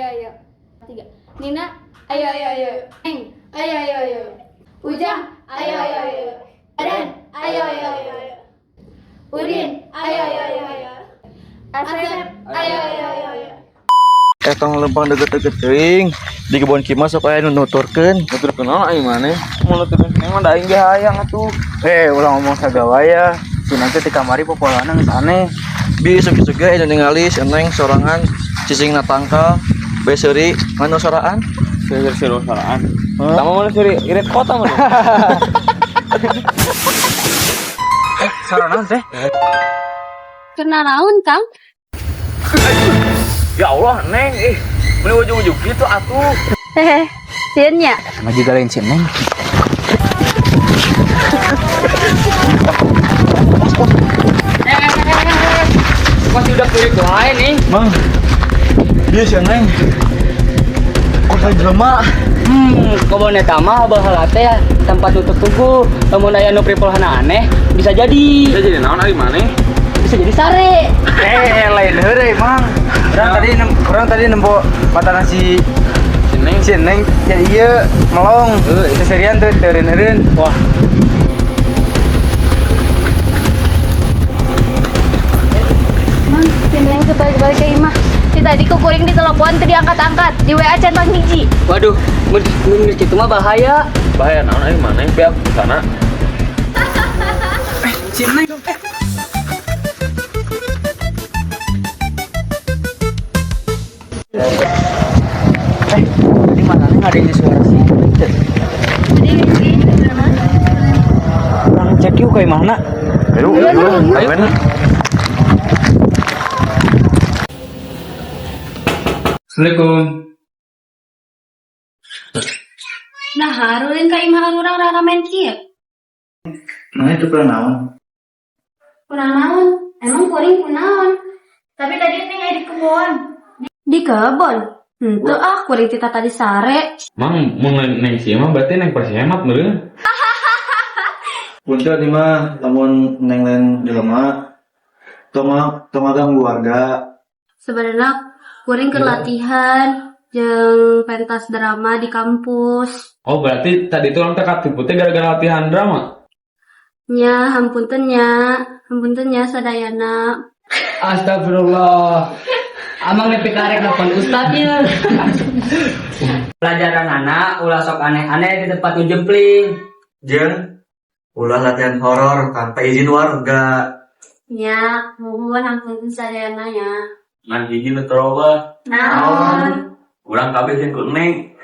Ayo, ayo. Tiga. Nina, ayo, ayo, ayo. Neng, ayo, ayo, ayo. Ujang, ayo, ayo, ayo. Adan, ayo, ayo, ayo. Udin, ayo, ayo, ayo, ayo. Asep, ayo, ayo, ayo, ayo. Eh, tong lempang deket-deket teuing. Di kebon kieu mah sok aya nu nuturkeun. Nuturkeun naon aing maneh? Mun nuturkeun neng mah da aing ge hayang atuh. Eh, ulah ngomong sagawaya. Si nanti di kamari popolana geus aneh. Bi isuk-isuk ge aya nu ningali si Neng sorangan cicingna tangkal bae seuri nganu soraan. Seuri seuri soraan. Tama mana seuri irit kota mana? Eh, suara naon teh? Kena naon, Kang? Ya Allah, Neng, ih. Beli ujung-ujung gitu atuh. Hehe, sieun nya. Sama juga lain si Neng. Masih udah kulit lain nih. Mang. Dia si Neng. Kok jelema? Kebon eta mah baheula teh ya, tempat nutup tubuh. Lamun aya nu pripolhana aneh, bisa jadi. Bisa jadi naon ari maneh? Bisa jadi sare. Eh, lain heureuy, Mang. Urang tadi nempo matana si Si Neng. si Neng ya ieu melong. Seserian tuh teureun-eureun. Wah, Mang, si Neng teu balik-balik ke imah. Si tadi ku kuring di telepon teu diangkat-angkat, di WA can hiji. Waduh, mun mun kitu mah bahaya. Bahaya naon ari maneh? Beak ke sana. Si Neng. Eh, tadi mana nggak ada yang suara si Neng teh? Tadi Urang cek yuk kayak mana? Ayo, ayo, ayo. Assalamualaikum. Nah, haruin ka imah urang raramen kieu. Nah, itu pernah naon? Kurang naon? Emang kuring kunaon? Tapi tadi Neng aya di kebon. Di kebon? Henteu ah, kuring tita tadi sare. Mang, mun Neng sih mah berarti Neng pasti hemat meureun. Punten nih mah, lamun Neng lain jelema, tong tong ganggu warga. Sebenarnya kuring keur latihan jeung pentas drama di kampus. Oh, berarti tadi itu orang teh katipu teh gara-gara latihan drama. Nya, hampunten nya, hampunten nya sadayana. Astagfirullah. Amang nepi karek nelpon ustadnya. Pelajaran anak ulah sok aneh-aneh di tempat nu jempling. Jeung ulah latihan horor tanpa izin warga. Nya, muhun hampunten sadayana nya. Ngan hiji nu terobah. Naon? Urang kabeh jeung ku Neng.